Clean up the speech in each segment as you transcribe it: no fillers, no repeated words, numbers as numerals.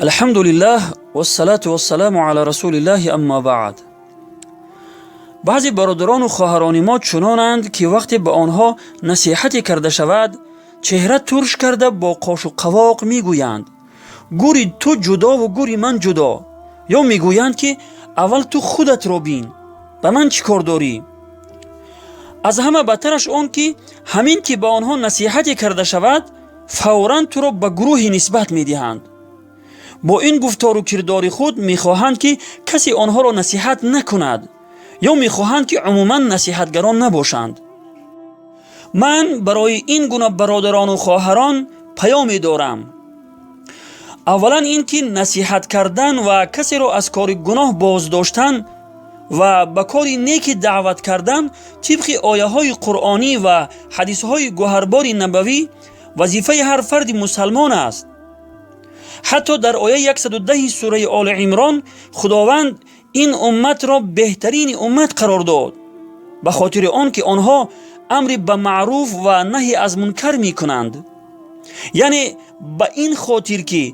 Алҳамдулиллаҳ вассалату вассаламу ала расулиллаҳи, аммо баъд. Баъзе бародарону хоҳарони мо чунонанд, ки вақте ба онҳо насиҳате карда шавад, чеҳра турш карда, бо қошу қавоқ мегӯянд: «Гури ту ҷудову гури ман ҷудо», ё мегӯянд, ки «Аввал ту худатро бин, ба ман чӣ кор дорӣ?» Аз ҳама бадтараш он, ки ҳамин ки ба онҳо насиҳате карда шавад, фавран туро ба гурӯҳе нисбат медиҳанд. Бо ин гуфтору кирдори худ мехоҳанд, ки касе онҳоро насиҳат накунад, ё мехоҳанд, ки умуман насиҳатгарон набошанд. Ман барои ин гуна бародарону хоҳарон паёме дорам. Аввалан, ин ки насиҳат кардан ва касеро аз кори гуноҳ боздоштан ва ба кори неки даъват кардан тибқи ояҳои қуръонӣ ва ҳадисҳои гӯҳарбори набавӣ вазифаи ҳар фарди мусалмон аст. Ҳатто дар ояи 110 сураи Оли Имрон Худованд ин умматро беҳтарини уммат қарор дод, ба хотири он ки онҳо амри ба маъруф ва наҳи аз мункар мекунанд, яъне ба ин хотир, ки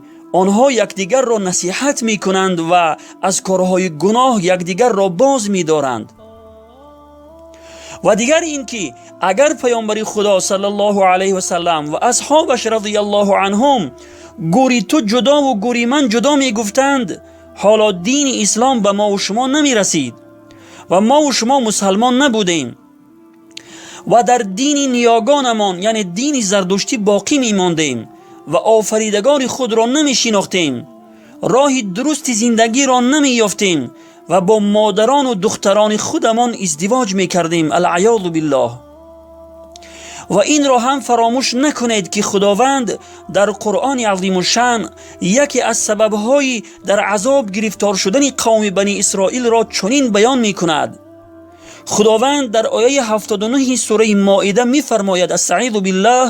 онҳо якдигарро насиҳат мекунанд ва аз корҳои гуноҳ якдигарро боз медоранд. Ва дигар ин ки агар Паёмбари Худо саллаллоҳу алайҳи васаллам ва асҳобаш радиаллоҳу анҳум «гури ту ҷудову гури ман ҷудо» мегуфтанд, ҳоло дини ислом ба мову шумо намерасид ва мову шумо мусалмон набудем ва дар дини ниёгонамон, яъне дини зардуштӣ, боқӣ мемондем ва офаридагори худро намешинохтем, роҳи дурусти зиндагиро намеёфтем ва бо модарону духтарони худамон издивоҷ мекардем, алъаёзу биллоҳ. Ва инро ҳам фаромӯш накунед, ки Худованд дар Қуръони азимушшаън яке аз сабабҳои дар азоб гирифтор шудани қавми Бани Исроилро чунин баён мекунад. Худованд дар ояи 79 сураи Моида мефармояд: астаизу биллаҳ,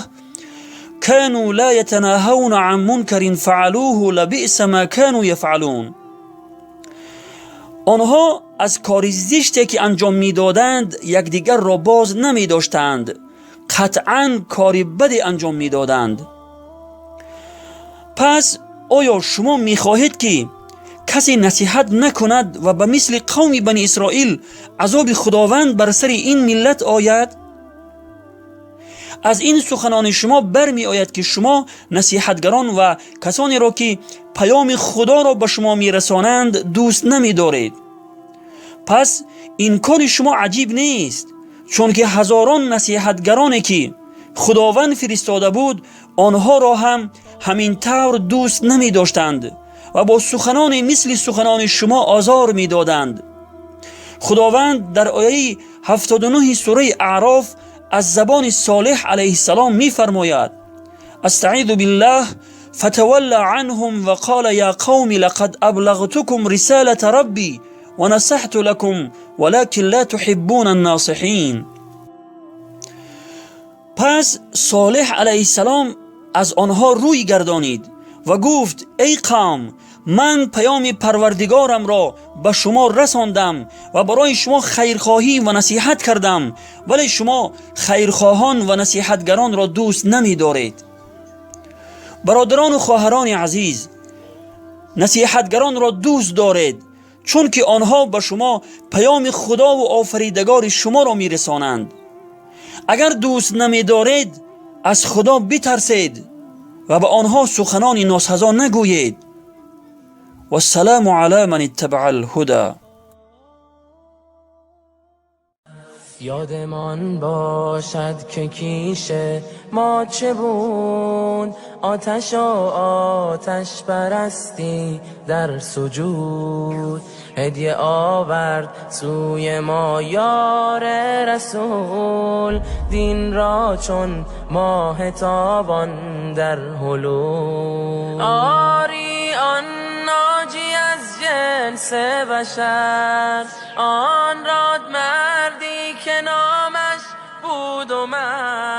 كانوا لا يتناهون عن منكر فعلوه لبئس ما كانوا يفعلون. Онҳо аз кори зиште, ки анҷом медоданд, якдигарро боз намедоштанд, қатъан кори баде анҷом медоданд. Пас оё шумо мехоҳед, ки касе насиҳат накунад ва ба мисли қавми Бани Исроил азоби Худованд бар сари ин миллат ояд? Аз ин суханони шумо бармеояд, ки шумо насиҳатгарон ва касонеро, ки паёми Худоро ба шумо мерасонанд, дӯст намедоред. Пас ин кори шумо аҷиб нест, чунки ҳазорон насиҳатгароне, ки Худованд фиристода буд, онҳоро ҳам ҳамин тавр дӯст намедоштанд ва бо суханоне мисли суханони шумо озор медоданд. Худованд дар ояи 79 сураи Аъроф аз забони Солеҳ алайҳиссалом мефармояд: астаизу биллаҳ, فتولى عنهم وقال يا قوم لقد أبلغتكم رسالة ربي ونصحت لكم ولكن لا تحبون الناصحين. Пас Солеҳ алайҳиссалом аз онҳо рӯй гардонид ва гуфт: «Эй қавм, ман паёми Парвардигорамро ба шумо расондам ва барои шумо хайрхоҳӣ ва насиҳат кардам, вале шумо хайрхоҳон ва насиҳатгаронро дӯст намедоред». Бародарону хоҳарони азиз, насиҳатгаронро дӯст доред, чунки онҳо ба шумо паёми Худову офаридагори шуморо мерасонанд. Агар дӯст намедоред, аз Худо битарсед ва ба онҳо суханони носазо нагӯед. Вассаламу ала ман иттабаа алҳуда. یادمان باشد که کیش ما چه بود، آتش و آتش پرستی در سجود. هدیه آورد سوی ما یار رسول، دین را چون ماه تابان در حلول. آری آن ناجی از جنس بشر، آن راد مردی که نامش بود عمر.